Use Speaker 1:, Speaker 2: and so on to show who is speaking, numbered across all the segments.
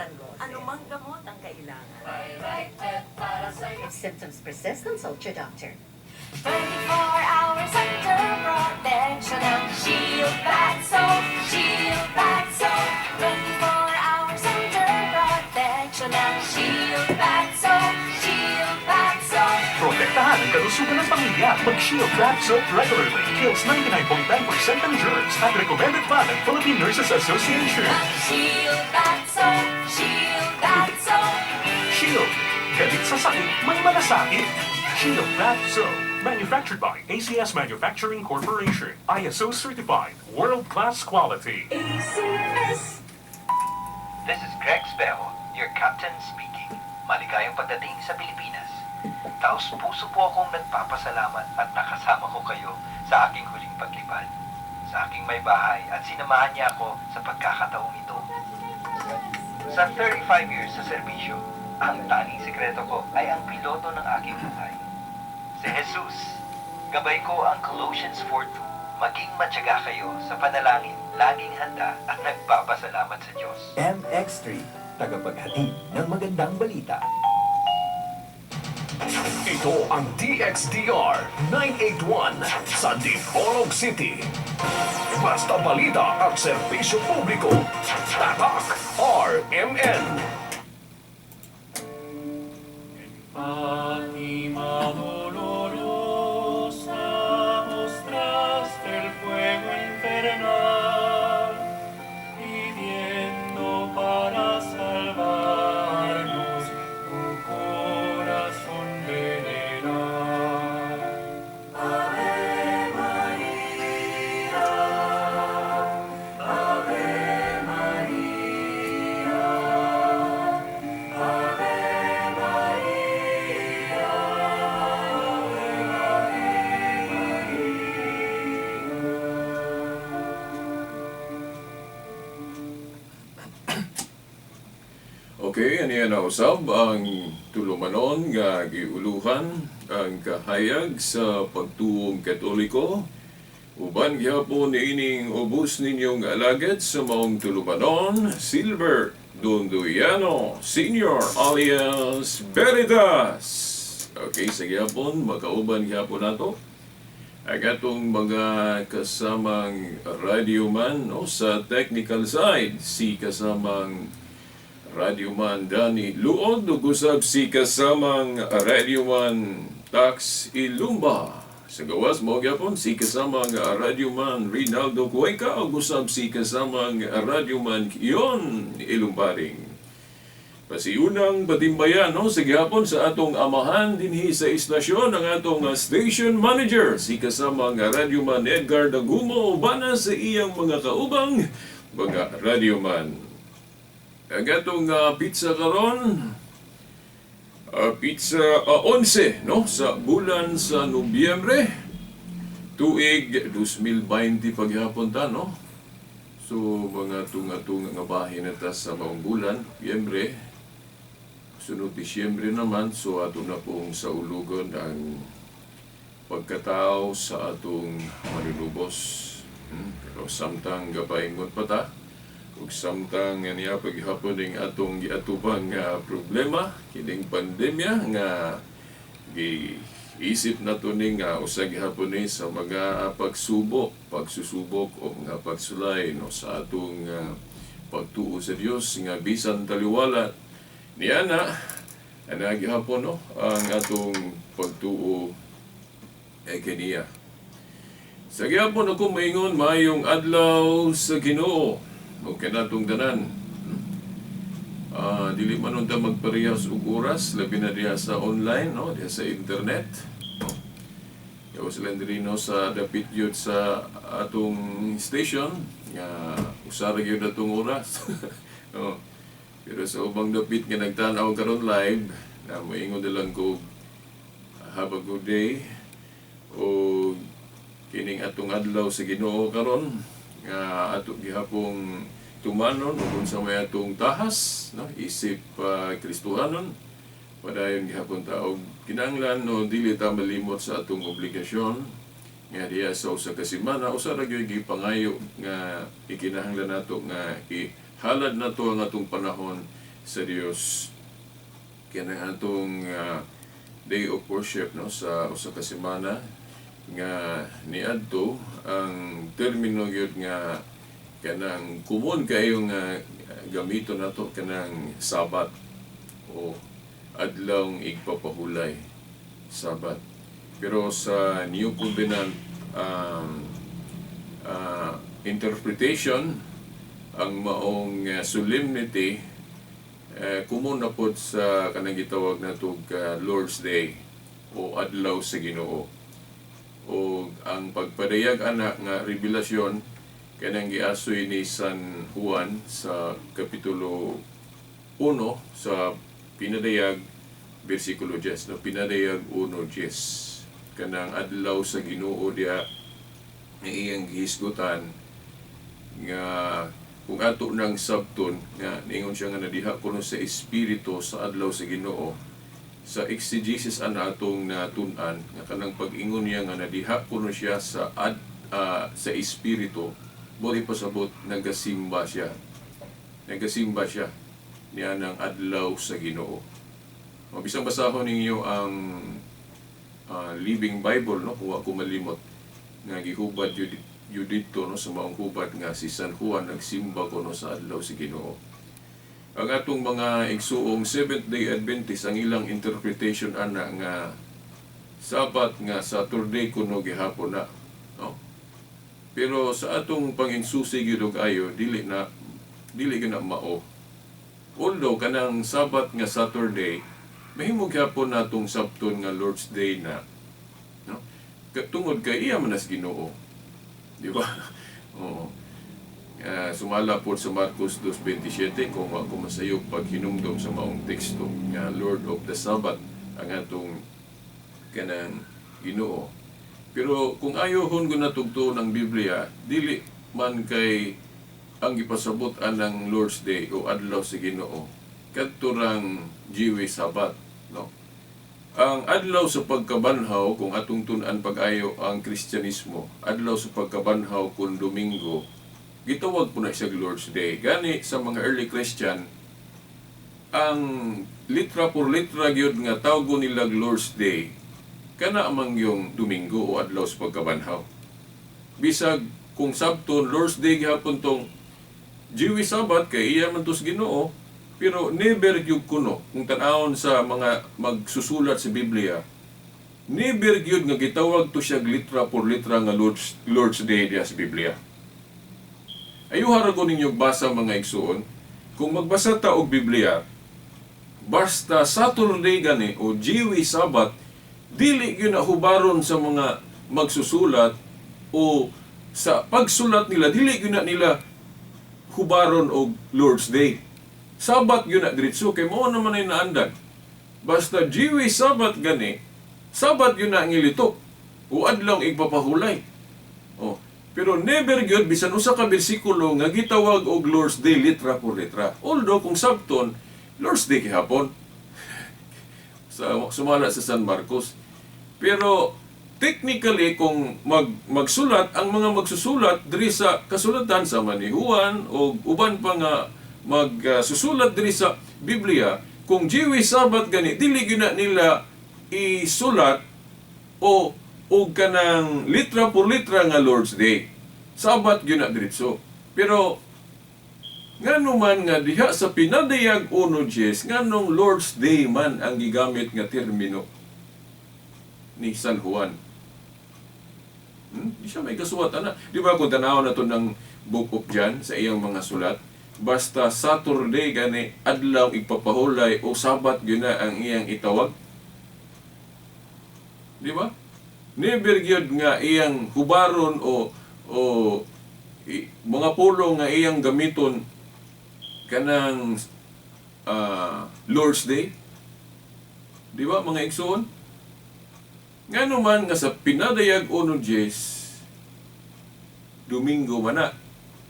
Speaker 1: San Jose. Anumang gamot ang kailangan. If symptoms persist, consult your doctor.
Speaker 2: 24 hours under protection ng Shield Bath Soap, Shield Bath Soap. 24 hours under protection ng Shield Bath Soap, Shield Bath Soap.
Speaker 3: Protektahan ang kalusugan ng pamilya. Mag-Shield Bath Soap regularly. Kills 99.9% ng germs at recommended pa ng Philippine Nurses Association.
Speaker 2: Shield Bath Soap, Shield Bath Soap.
Speaker 3: Shield. Galit sa sakit, may malasakit. Shield Bath Soap. Manufactured by ACS Manufacturing Corporation. ISO certified. World-class quality.
Speaker 2: ACS.
Speaker 4: This is Greg Spejo, your captain speaking. Maligayang pagdating sa Pilipinas. Taos puso po akong nagpapasalamat at nakasama ko kayo sa aking huling paglipad. Sa aking may bahay at sinamahan niya ako sa pagkakataong ito. Sa 35 years sa serbisyo, ang tanging sikreto ko ay ang piloto ng aking buhay. Si Jesus. Gabay ko ang Colossians 4:2. Maging matyaga kayo sa panalangin, laging handa at nagpapasalamat sa Diyos.
Speaker 5: MX3, tagapaghatid ng magandang balita.
Speaker 6: Ito ang DXDR 981 sa Dipolog City. Basta balita at serbisyo publiko. Tatak RMN.
Speaker 7: Fátima dolorosa, mostraste el fuego infernal, pidiendo para salvarnos tu corazón veneral. Ave María, Ave María, Ave María, Ave María.
Speaker 8: Okay, aniya na usab ang tulumanon nga giuluhan ang kahayag sa pagtuong Katoliko. Uban gihapon niining ubos ninyong alagad sa maong tulumanon, Silver Donduyano Senior alias Veritas. Okay, sa gihapon, makauban gihapon nato ang atong mga kasamang radyoman, no, sa technical side, si kasamang radyoman Danny Luod ug usab si kasamang radyoman Tax Ilumba. Sa gawas mo gyapon si kasamang radyoman Rinaldo Cuenca ug usab si kasamang radyoman Kion Ilumbaring. Pasiunang patimbayan, no, sa gihapon sa atong amahan dinhi sa istasyon, ang atong station manager, si kasamang radyoman Edgar Dagumo, ubana sa iyang mga kaubang mga radyoman. Ang atong petsa karon, petsa 11, no, sa bulan sa Nobyembre, tuig 2020 paghapon ta, no. So mga tunga-tunga nga bahin na ta sa maong bulan, Nobyembre, sunod Disyembre naman, so ato na pong sa ulugon ang pagkatao sa atong manunubos. Pero samtang gapaingon pa ta, ug samtang nga niya paghapon ning atong giatubang nga problema, kining pandemya nga giisip nato ning nga usa gihapon ni sa mga pagsubok, pagsusubok o mga pagsulay, no, sa atong pagtuo sa Dios nga bisan taliwala niya na ana gihapon, no, ang atong pagtuo ay kaniya. Sa gihapon ako maingon, maayong adlaw sa Ginoo o kanatong tanan. Dili man unta magparehas og oras, labi na diha sa online, no, diha sa internet. No? Yaw sila diri, no, sa dapit yun sa atong station nga usa ra gyud atong oras, no. Pero sa ubang dapit nga nagtan-aw karon live, na moingon na lang ko, have a good day o kining atong adlaw sa Ginoo karon nga ato gihapong tumanon ug unsa may atong tahas, no, isip Kristohanon, padayon gihapon ta og kinahanglan, no, dili ta malimot sa atong obligasyon nga diha sa usa ka semana usa ra gyud gipangayo nga ikinahanglan nato nga ihalad nato ang atong panahon. sa Dios. Kaya na atong day of worship, no, sa usa ka semana nga niadto, ang termino gyud nga kanang common kayo nga gamiton nato kanang Sabat o adlawng igpapahulay, Sabat. Pero sa New Covenant interpretation, ang maong solemnity common na pod sa kanang gitawag natog Lord's Day o adlaw sa Ginoo. O ang pagpadayag ana nga revelasyon kanang giasoy ni San Juan sa kapitulo 1 sa Pinadayag, bersikulo 10, no? Pinadayag 1:10, kanang adlaw sa Ginoo diha nga iyang gihisgutan nga kung ato nang sabton nga ningon siya nga nadiha kuno sa espiritu sa adlaw sa Ginoo. Sa exegesis ana atong natun-an nga kanang pag-ingon niya nga nadiha kuno siya sa espiritu, buot ipasabot nagasimba siya, nagasimba siya niya ng adlaw sa Ginoo. Mabisang basahon ninyo ang Living Bible, no, kung ako malimot nga gihubad yun yun dito, no, sa maong hubad nga si San Juan nagsimba kuno sa adlaw sa Ginoo. Ang atong mga igsuong Seventh Day Adventist, ang ilang interpretation ana nga Sabat nga Saturday kuno gihapon na, no? Pero sa atong panginsusi gyud og ayo, dili na, dili gyud na mao. Although kanang Sabat nga Saturday, mahimo gyapon natong sabton nga Lord's Day na, no? Tungod kay iya man nas Ginoo. Di ba? Oo. Sumala po sa Marcos 2:27 kung ako masayop paghinumdom sa maong teksto nga Lord of the Sabbath ang atong kanang Ginoo. Pero kung ayohon ko natugto ng Biblia, dili man kay ang gipasabot anang Lord's Day o adlaw sa Ginoo kadto rang Jewish Sabbath, no? Ang adlaw sa pagkabanhaw, kung atong tun-an pag-ayo ang Kristyanismo, adlaw sa pagkabanhaw kung Domingo, gitawag po na siya Lord's Day. Gani sa mga early Christian, ang litra por litra gyud nga tawgo nila Lord's Day, kana amang yung Domingo o adlaw sa pagkabanhaw. Bisag kung Sabto, Lord's Day gihapon tong Jewish Sabbath kay iya man tos Ginoo, pero never gyud kuno, kung tan-awon sa mga magsusulat sa Biblia, never gyud nga gitawag to siya litra por litra nga Lord's Day diya sa Biblia. Ayuha ra ko ninyo basa, mga igsuon, kung magbasa ta og Biblia, basta Saturday gani o Jewish Sabbath, dili gyud na hubaron sa mga magsusulat o sa pagsulat nila, dili gyud na nila hubaron og Lord's Day. Sabat gyud na diretso kay mao naman ay naandan. Basta Jewish Sabbath gani, Sabat gyud na ang ilitok o adlaw igpapahulay. Oh, pero never gyud bisan usa ka bersikulo nga gitawag og Lord's Day litra por litra. Although kung sabton, Lord's Day gihapon sa sumala sa San Marcos. Pero technically, kung magsulat ang mga magsusulat diri sa kasulatan sa ni Juan o uban pa nga magsusulat diri sa Biblia, kung Jewish Sabbath gani, dili gyud na nila isulat o og kanang litra por litra nga Lord's Day. Sabat gyud na diretso. Pero ngano man nga diha sa Pinadayag 1:10, nganong Lord's Day man ang gigamit nga termino ni San Juan? Di siya may kasuwat ana. Di ba kung tanaw na to ng Book of John sa iyang mga sulat, basta Saturday gani, adlaw igpapahulay o Sabat gyud na ang iyang itawag? Di ba? Never gyud nga iyang hubaron o mga pulong nga iyang gamiton kanang Lord's Day. Di ba, mga igsoon? Ngano man nga sa Pinadayag 1:10, Domingo man na,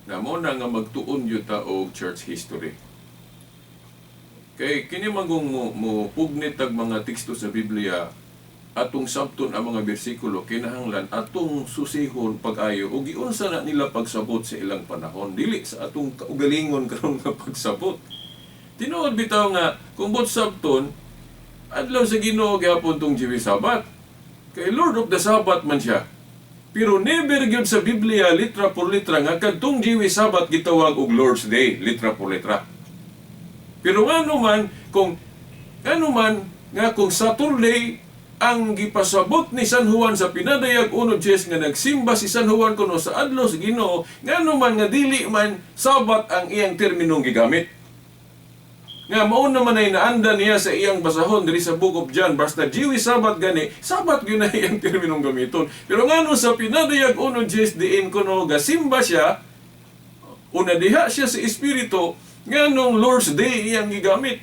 Speaker 8: na mo na nga magtuon gyud ta og church history. Kay kini magong mo pugnit tag mga teksto sa Biblia, atong sabton ang mga bersikulo, kinahanglan atong susihon pag-ayo o giunsa na nila pagsabot sa ilang panahon, dili sa atong kaugalingon karon nga pagsabot. Tinuod bitaw nga kung buot sabton, adlaw sa Ginoo gihapon tong Jewish Sabbath. Kay Lord of the Sabbath man siya. Pero never gyud sa Biblia litra por litra nga kadtong Jewish Sabbath gitawag og Lord's Day, litra por litra. Pero ngano man nga kung Saturday ang gipasabot ni San Juan sa Pinadayag 1:10 nga nagsimba si San Juan kuno sa adlaw sa Ginoo, ngano man nga dili man Sabat ang iyang terminong gigamit? Nga mao naman ay naanda niya sa iyang basahon diri sa Book of John, basta Jewish Sabbath gani, Sabat gyud na iyang terminong gamiton. Pero ngano sa Pinadayag 1:10 diin kuno gasimba siya, una diha siya sa Espiritu, nganong Lord's Day iyang gigamit?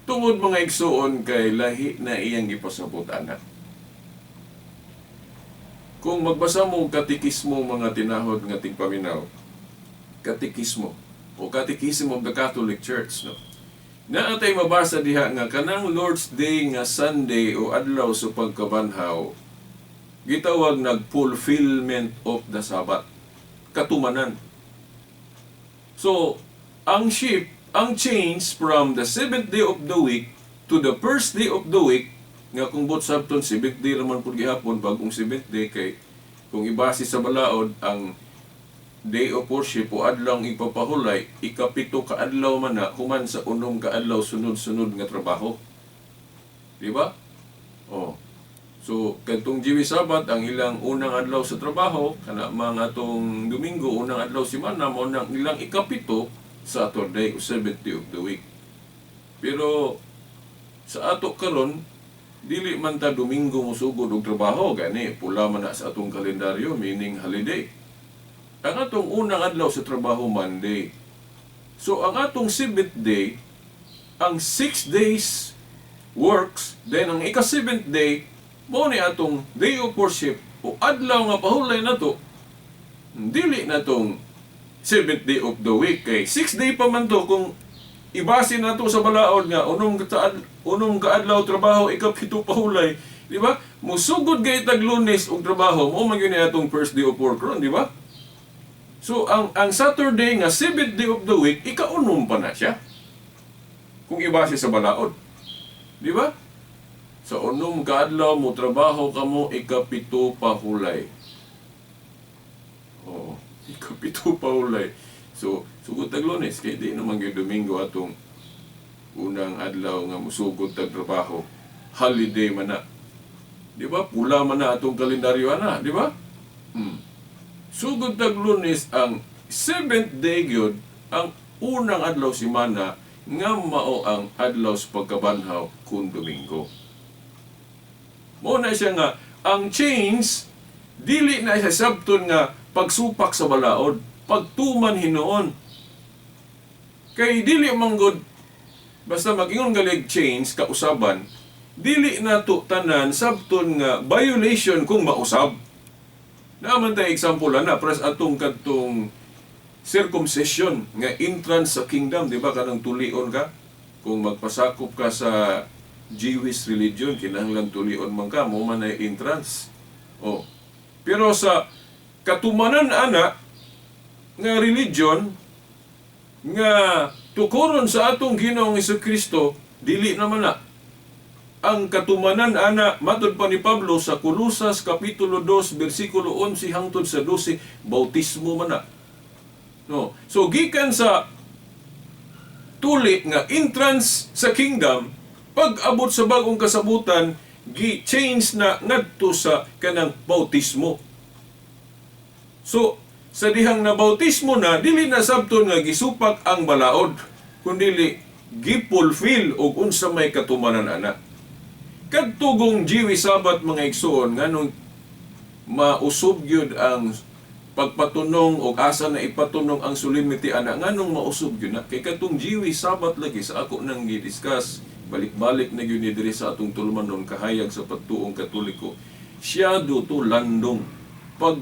Speaker 8: Tungod, mga igsuon, kay lahi na iyang gipasabot ana. Kung magbasa mo katikismo, mga tinahod nga tigpaminaw, katikismo o Catechism of the Catholic Church, no? Naa tay mabasa diha nga kanang Lord's Day nga Sunday o adlaw sa pagkabanhaw gitawag nag fulfillment of the Sabbath. Katumanan. So, ang shift, ang change from the seventh day of the week to the first day of the week, nga kung buot sabton, seventh day raman pud gihapon, bagong seventh day, kay kung ibase sa balaod ang day of worship o adlaw ipapahulay, ikapito ka adlaw man na human sa 6 ka adlaw sunod-sunod nga trabaho. Di ba? Oh. So, kadtong Jewish Sabbath, ang ilang unang adlaw sa trabaho, kana mga atong Domingo, unang adlaw semana, mao nang ilang ikapito, Saturday o seventh day of the week. Pero sa ato karon, dili man ta Domingo mosugod og trabaho, gani pula man na sa atong kalendaryo, meaning holiday. Ang atong unang adlaw sa trabaho, Monday. So ang atong seventh day, ang 6 days works, then ang ika seventh day, mao ni atong day of worship o adlaw nga pahulay nato. Dili na tong seventh day of the week kay 6 day pa man to kung ibase nato sa balaod nga 6 ka adlaw trabaho, ikapito pahulay, di ba? Musugod gay tag Lunes og trabaho, mao man gyud ni atong first day of work ron, di ba? So ang Saturday nga seventh day of the week, ikaunom pa na siya kung ibase sa balaod, di ba? Sa 6 ka adlaw mo trabaho kamo, ikapito pahulay. Oo, ikapito pahulay. So, sugod tag Lunes kay di naman gyud Domingo atong unang adlaw nga musugod tag trabaho. Holiday man na. Di ba? Pula man na atong kalendaryo ana, di ba? Sugod tag Lunes, ang seventh day gyud ang unang adlaw semana nga mao ang adlaw sa pagkabanhaw kung Domingo. Mao na siya nga ang change dili na siya sabton nga pagsupak sa balaod, pagtuman hinuon. Kay dili man gud basta mag-ingon galig change kausaban, dili na to tanan sabton nga violation kung mausab. Naa man tay example ana pres atong kadtong circumcision nga entrance sa kingdom, di ba, kanang tulion ka kung magpasakop ka sa Jewish religion, kinahanglan tulion man ka, mao man ay entrance. Oh. Pero sa katumanan ana nga religion nga tukoron sa atong Ginoong Kristo, dili naman na. Ang katumanan ana, matud pa ni Pablo sa Kolosas kapitulo 2 bersikulo 11 hangtod sa 12, bautismo man na. No. So gikan sa tuli nga entrance sa kingdom, pag abot sa bagong kasabutan, gi-change na ngadto sa kanang bautismo. So sa dihang na bautismo na, dili na sabton nga gisupak ang balaod, kundili gi-fulfill og unsa may katumanan ana. Kadtugong Jewish Sabbath, mga igsoon, nganong mausog gyud ang pagpatunong og asa na ipatunong ang solemnity ana, nganong mausog gyud na? Kay kadtong Jewish Sabbath lagi, sa ako nang gi-discuss balik-balik na gyud ni diri sa atong tulumanon kahayag sa pagtuong Katoliko, shadow to, landong. Pag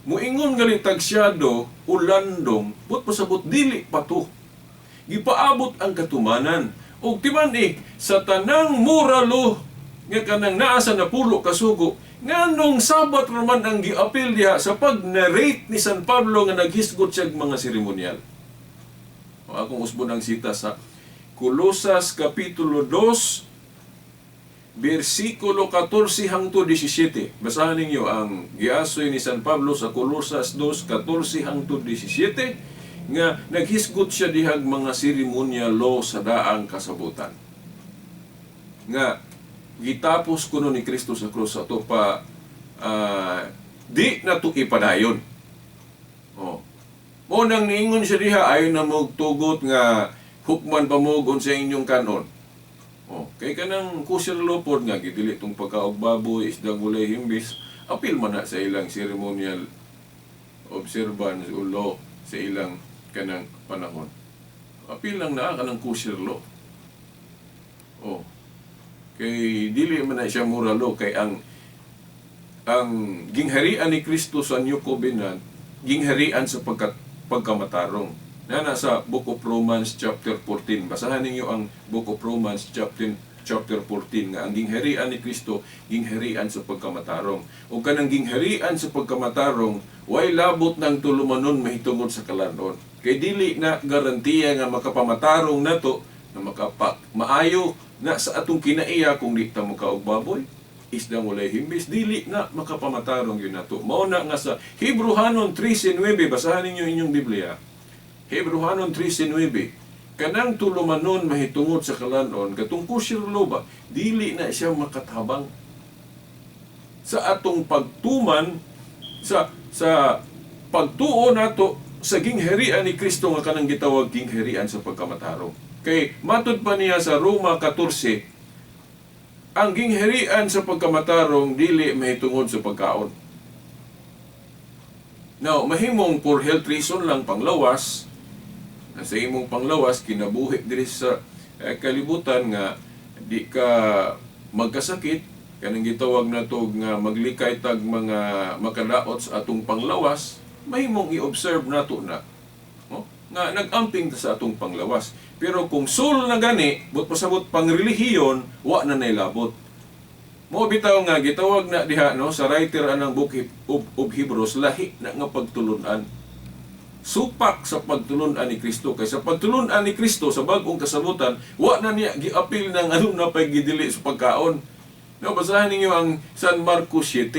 Speaker 8: muingon gali tag shadow o landong, but pasabot dili pa to, gipaabot ang katumanan. Og timan eh sa tanang moralo nga kanang naa sa napulo kasugo, nganong Sabat raman ang giapil diha sa pag-narrate ni San Pablo nga naghisgot siya mga seremonyal? O, akong usbon ang sita sa Kolosas Kapitulo 2, versikulo 14 hangtod 17. Basahan ninyo ang giasoy ni San Pablo sa Kolosas 2, 14 hangtod 17, nga naghisgot siya dihag mga seremonya law sa daang kasabutan. Nga gitapos kuno ni Kristo sa krus ato pa di na to ipadayon. Oh. Mo nang niingon siya diha, ayon na mo tugot nga hukman pa mo sa inyong kanon. Oh, kay kanang kosher law pod nga gidili tong pagkaog baboy, isdang walay himbis, apil man na sa ilang ceremonial observance o law sa ilang kanang panahon. Apil lang na kanang kosher law. Oh. Kay dili man na siya moral law, kay ang gingharian ni Kristo sa New Covenant, gingharian sa pagkamatarong. Na nasa Book of Romans chapter 14. Basahan ninyo ang Book of Romans chapter 14 nga ang gingharian ni Kristo, gingharian sa pagkamatarong. O kanang gingharian sa pagkamatarong, way labot ng tulumanon mahitungod sa kalanon. Kay dili na garantiya nga makapamatarong nato na makapak maayo na sa atong kinaiya kung di ta mokaog baboy, isdang walay himbis, dili na makapamatarong yun nato. Mao na nga sa Hebreohanon 13:9, basahan ninyo inyong Biblia. Hebreohanon 13:9, kanang tulumanon mahitungod sa kalanon, katong kosher law ba, dili na siya makatabang sa atong pagtuman sa pagtuo nato sa gingharian ni Kristo nga kanang gitawag gingharian sa pagkamatarong. Kay matud pa niya sa Roma 14, ang gingharian sa pagkamatarong dili mahitungod sa pagkaon. Now, mahimong for health reason lang, panglawas, na sa imong panglawas kinabuhi diri sa kalibutan nga di ka magkasakit, kanang gitawag nato nga maglikay tag mga makadaot sa atong panglawas, mahimong i-observe nato na, no? Nga nag-amping ta sa atong panglawas. Pero kung soul na gani, but pasabot pangrelihiyon, wa na nailabot. Mo bitaw nga gitawag na diha, no, sa writer anang Book of Hebrews, lahi na nga pagtulunan. Supak sa pagtulunan ni Kristo, kay sa pagtulunan ni Kristo sa bag-ong kasabutan, wa na niya giapil ng ano na pay gidili sa pagkaon. No, basahan ninyo ang San Marcos 7.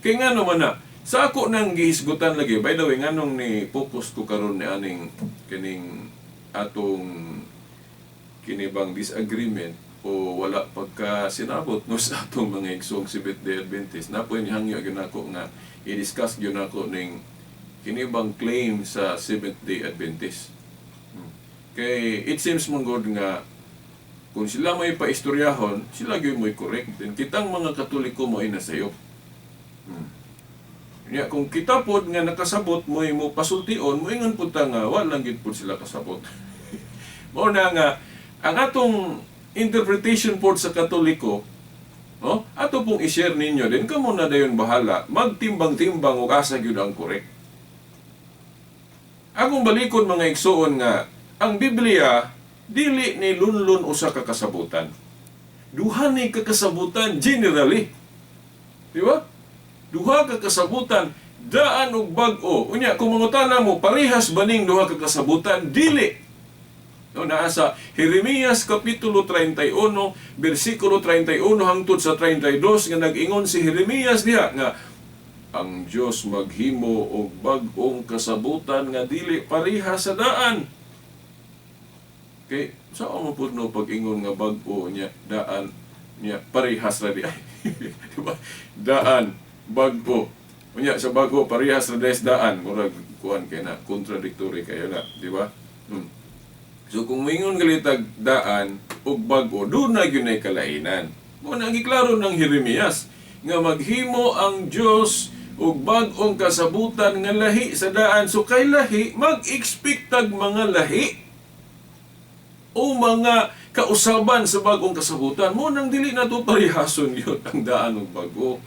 Speaker 8: Kay ngano man na sa ako nang gihisgutan lagi, by the way, nganong ni focus ko karon ni aning kining atong kinibang disagreement o wala pagka sinabot, no, sa atong mga igsoong Seventh Day Adventist. Napoy ni hangyo gyud nako nga i-discuss gyud nako ning kinibang claim sa Seventh Day Adventist. Kay it seems man god nga kung sila may paistoryahon, sila gyud mo'y correct. Then kitang mga Katoliko mo ay nasayop. Nya kung kita pod nga nakasabot mo'y mo pasultion, moingon pud ta nga wala lang gyud pod sila kasabot. Mao na nga ang atong interpretation pod sa Katoliko, no? Ato pong i-share ninyo din, kamo na dayon bahala magtimbang-timbang og asa gyud ang correct. Akong balikon, mga igsuon, nga ang Biblia dili ni lunlun usa ka kasabutan. Duha ni ka kasabutan generally. Di ba? Duha ka kasabutan, daan og bag-o. Unya kung mangutana mo, parehas ba ning duha ka kasabutan? Dili. No, naa sa Jeremias kapitulo 31 bersikulo 31 hangtod sa 32 nga nag-ingon si Jeremias diha nga ang Dios maghimo og bag-ong kasabutan nga dili pareha sa daan. Kay sa mo pud no pag-ingon nga bag-o niya daan niya parehas ra di ay. Diba? Daan, bag-o. Unya sa bag-o parehas ra des daan, murag kuan kay na contradictory kayo na, di ba? So kung moingon galitag daan ug bag-o, doon na gyud nay kalainan. Mo na giklaro ng Jeremias nga maghimo ang Dios ug bag-ong kasabutan nga lahi sa daan. So kay lahi, mag-expect tag mga lahi o mga kausaban sa bag-ong kasabutan. Mo nang dili na to parehason yun ang daan ug bag-o.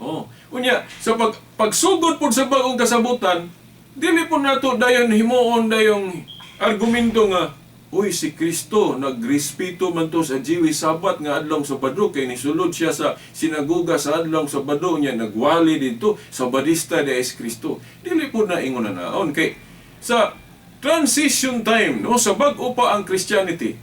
Speaker 8: Oh. Unya, sa pagsugod pod sa bag-ong kasabutan, dili po nato dayon himuon dayong argumento nga, uy, si Kristo nagrespeto man to sa Jewish Sabbath nga adlong Sabado, kay nisulod siya sa sinagoga sa adlong Sabado niya, nagwali dito, Sabadista di es Kristo. Dili po na ingon na naon kay sa Transition time, no, sa bag-o pa ang Christianity.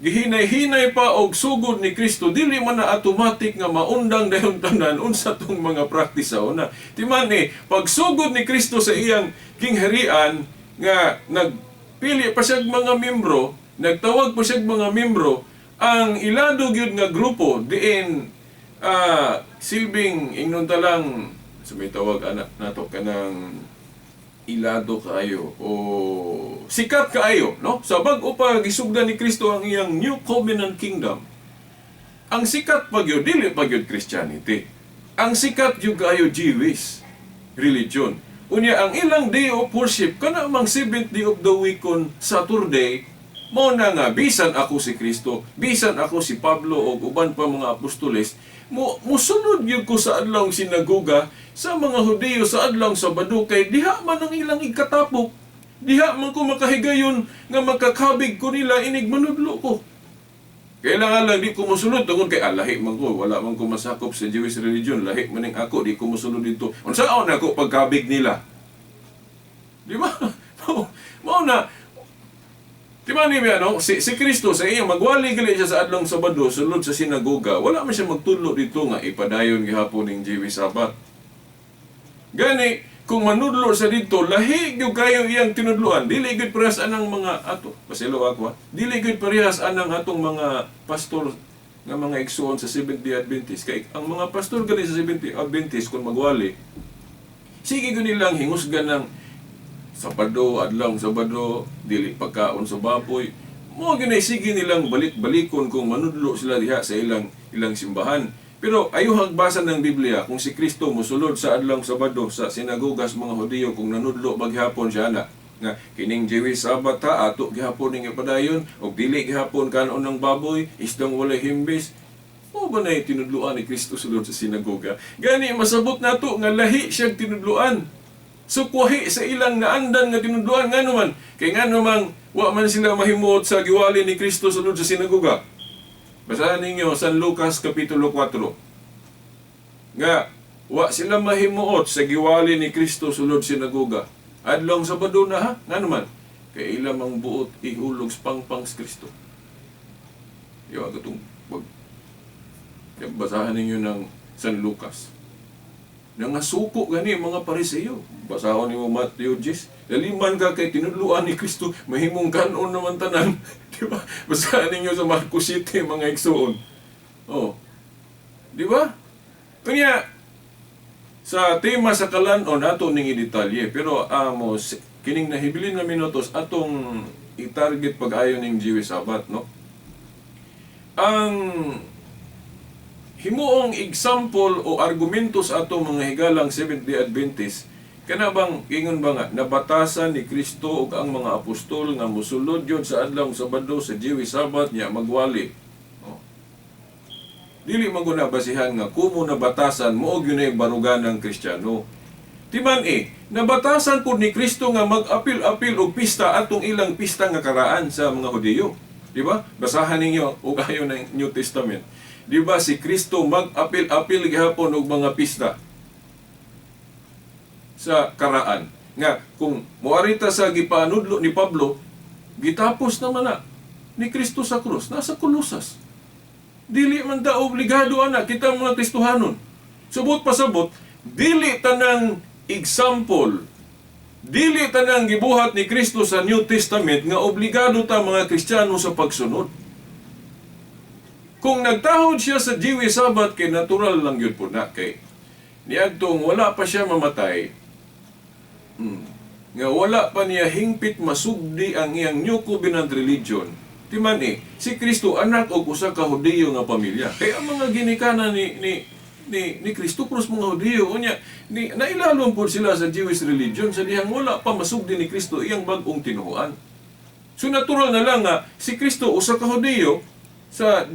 Speaker 8: Gihinay-hinay pa og sugod ni Kristo, dili man na automatic nga maundang dayon tanan unsa tong mga practice sa una. Timan eh, pagsugod ni Kristo sa iyang kingharian nga nagpili pa siya mga membro, nagtawag pa siya mga membro, ang ilado gyud nga grupo diin silbing ingnon ta lang sa may tawag anak nato kanang ilado kaayo o sikat kaayo, no, sa bag-o pa gisugdan ni Kristo ang iyang New Covenant Kingdom. Ang sikat pa gyud, dili pa gyud Christianity. Ang sikat gyud kaayo, Jewish religion. Unya ang ilang day of worship kana mang seventh day of the week kon Saturday. Mao na nga bisan ako si Kristo, bisan ako si Pablo o uban pa mga apostoles, mo musunod gyud ko sa adlawng sinagoga sa mga Hudiyo sa adlawng Sabado kay diha man ang ilang ikatapok. Diha man ko makahigayon nga makakabig ko nila inig manudlo ko. Kailangan lang di ko mosulod tungod kay lahi man ko, wala man ko masakop sa Jewish religion, lahi man ning ako, di ko mosulod dito. Unsaon ako pagkabig nila? Di ba? Mao na. Di ba ni ano, si Kristo sa iyang magwali gali siya sa adlong Sabado sulod sa sinagoga, wala man siya magtudlo dito nga ipadayon gihapon ning Jewish Sabbath. Gani, kung manudlo sa dito, lahi gyud kayo iyang tinudloan. Dili gyud parehas anang mga ato. Paselo ako ha. Dili gyud parehas anang atong mga pastor nga mga igsuon sa Seventh-day Adventist. Kay ang mga pastor gali sa Seventh-day Adventist kung magwali, sige gyud nilang hingusgan ng Sabado, adlawng Sabado, dili pagkaon sa baboy. Mo gyud sige nilang balik-balikon kung manudlo sila diha sa ilang ilang simbahan. Pero ayuhang basa ng Biblia kung si Kristo mosulod sa adlawng Sabado sa sinagogas mga Hudiyo, kung nanudlo maghapon siya na nga kining Jewish Sabbath ha, ato gihapon ning ipadayon og dili gihapon kanon ng baboy, isdang walay himbis. Mao ba na tinudluan ni Kristo sulod sa sinagoga? Gani masabot nato nga lahi siyang tinudluan. So kuwahi sa ilang naandan nga tinudluan. Ngano man? Kay ngano mang wa man sila mahimuot sa giwali ni Kristo sulod sa sinagoga. Basahan ninyo San Lucas Kapitulo 4. Nga wa sila mahimuot sa giwali ni Kristo sulod sinagoga. Adlong Sabado na ha, ngano man? Kay ila mang buot ihulog sa pangpang sa Kristo. Iwa katong wag. Kaya basahan ninyo ng San Lucas. Nangasuko gani mga Pariseo. Basahon nimo Matthew 10. Daliman ka kay tinudluan ni Kristo, mahimong kanon naman tanan. Di ba? Basahan ninyo sa Marcos 7, mga igsuon. Oh. Di ba? Kanya sa tema sa kalanon ato ning i-detalye, pero amo kining nahibilin nga minutos atong i-target pag-ayo ning Jewish Sabbath, no? Ang himuong example o argumento sa atong mga higalang Seventh-day Adventist, kana bang ingon ba nga nabatasan ni Kristo ug ang mga apostol nga mosulod yun sa adlawng Sabado sa Jewish Sabbath niya magwali. Oh. Dili man guna basihan nga kumo nabatasan mo og yun ay barugan ng Kristiyano. Timan eh, nabatasan pud ni Kristo nga mag-apil-apil og pista atong ilang pista nga karaan sa mga Hudiyo. Di ba? Basahan ninyo og ayon ng New Testament. Di ba si Kristo mag-apil-apil gihapon og mga pista sa karaan? Nga kung moarita sa gipanudlo ni Pablo, gitapos naman na ni Kristo sa krus, nasa Kolosas. Dili man ta obligado ana kita mga Kristohanon. Subot pasabot, dili tanang example, dili tanang gibuhat ni Kristo sa New Testament nga obligado ta mga Kristiyano sa pagsunod. Kung nagtahod siya sa Jewish Sabbath, kay natural lang yun po na kay niadtong wala pa siya mamatay, nga wala pa niya hingpit masugdi ang iyang New Covenant religion. Timan eh, si Kristo anak og usa ka Hudiyo nga pamilya. Kay ang mga ginikanan ni Kristo krus mga Hudiyo, unya ni nailalom pod sila sa Jewish religion sa dihang wala pa masugdi ni Kristo iyang bag-ong tinuoan. So natural na lang nga si Kristo usa ka Hudiyo sa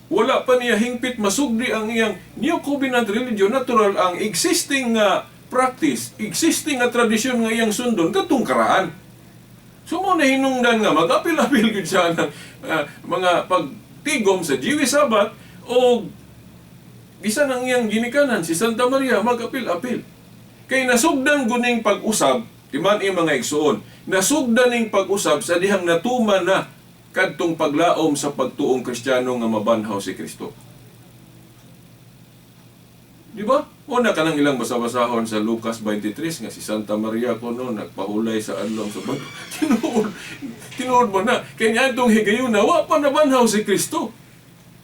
Speaker 8: wala pa niya hingpit masugdi ang iyang New Covenant religion, natural ang existing nga practice, existing nga tradisyon nga iyang sundon katong karaan. So mo na hinungdan nga mag-apil-apil gyud siya ng mga pagtigom sa Jewish Sabbath o bisan ang iyang ginikanan si Santa Maria mag-apil-apil. Kay nasugdan guning pag-usab, Timan mga igsoon, nasugdan ning pag-usab sa dihang natuman na kadtong paglaom sa pagtuong Kristiyano nga mabanhaw si Kristo. Di ba? Una ka nang ilang basa-basahon sa Lucas 23 nga si Santa Maria kuno nagpahulay sa adlong sa bag. Tinuod, tinuod ba na? Kaya niadtong higayuna, wa pa nabanhaw si Kristo.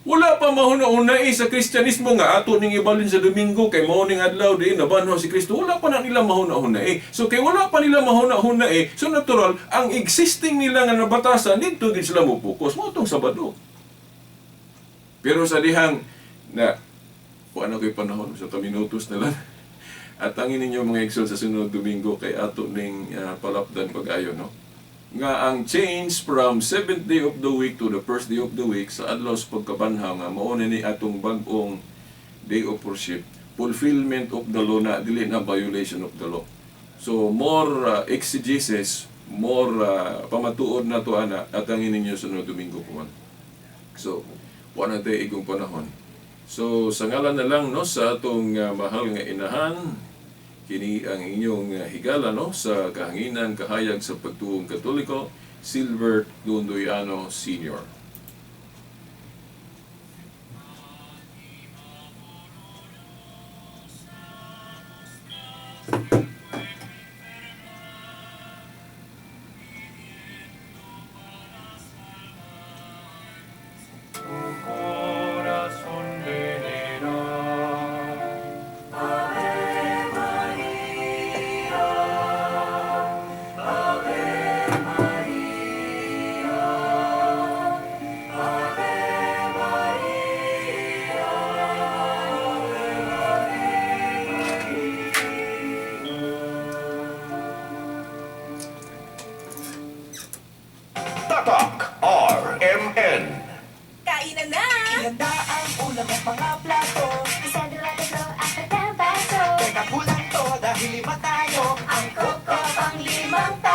Speaker 8: Wala pa mahuna-una eh sa Kristyanismo nga ato ning ibalin sa Domingo kay mao ning adlaw di nabanhaw si Kristo. Wala pa na nila mahuna-una eh. So kay wala pa nila mahuna-una eh, so natural ang existing nila nga nabatasan didto gid sila mo focus mao tong Sabado. Pero sa dihang na kuan na ko'y panahon sa minutos na lang. At ang ninyo, mga igsoon, sa sunod Domingo kay ato ning palapdan pag-ayo, no. Nga ang change from seventh day of the week to the first day of the week sa adlaw sa pagkabanhaw nga mao na ni atong bag-ong day of worship, fulfillment of the law na, dili na violation of the law. So more exegesis, more pamatuod na to ana at ang ninyo sunod Domingo kuan. So wala na tayo igong panahon. So sa ngalan na lang, no, sa atong mahal nga inahan, kini ang inyong higala, no, sa kahanginan kahayag sa pagtuong Katoliko, Silbert Dondoyano Sr.
Speaker 7: Corazón venerado.
Speaker 2: Ave Maria, Ave Maria, Ave Maria, Ave Maria.
Speaker 6: Tatak RMN.
Speaker 2: Kainan na!
Speaker 9: Ihanda ang ulam at mga plato.
Speaker 2: Isa, dalawa, tatlo, apat na baso.
Speaker 9: Teka, kulang to dahil lima tayo.
Speaker 2: Ang coke ko pang limang.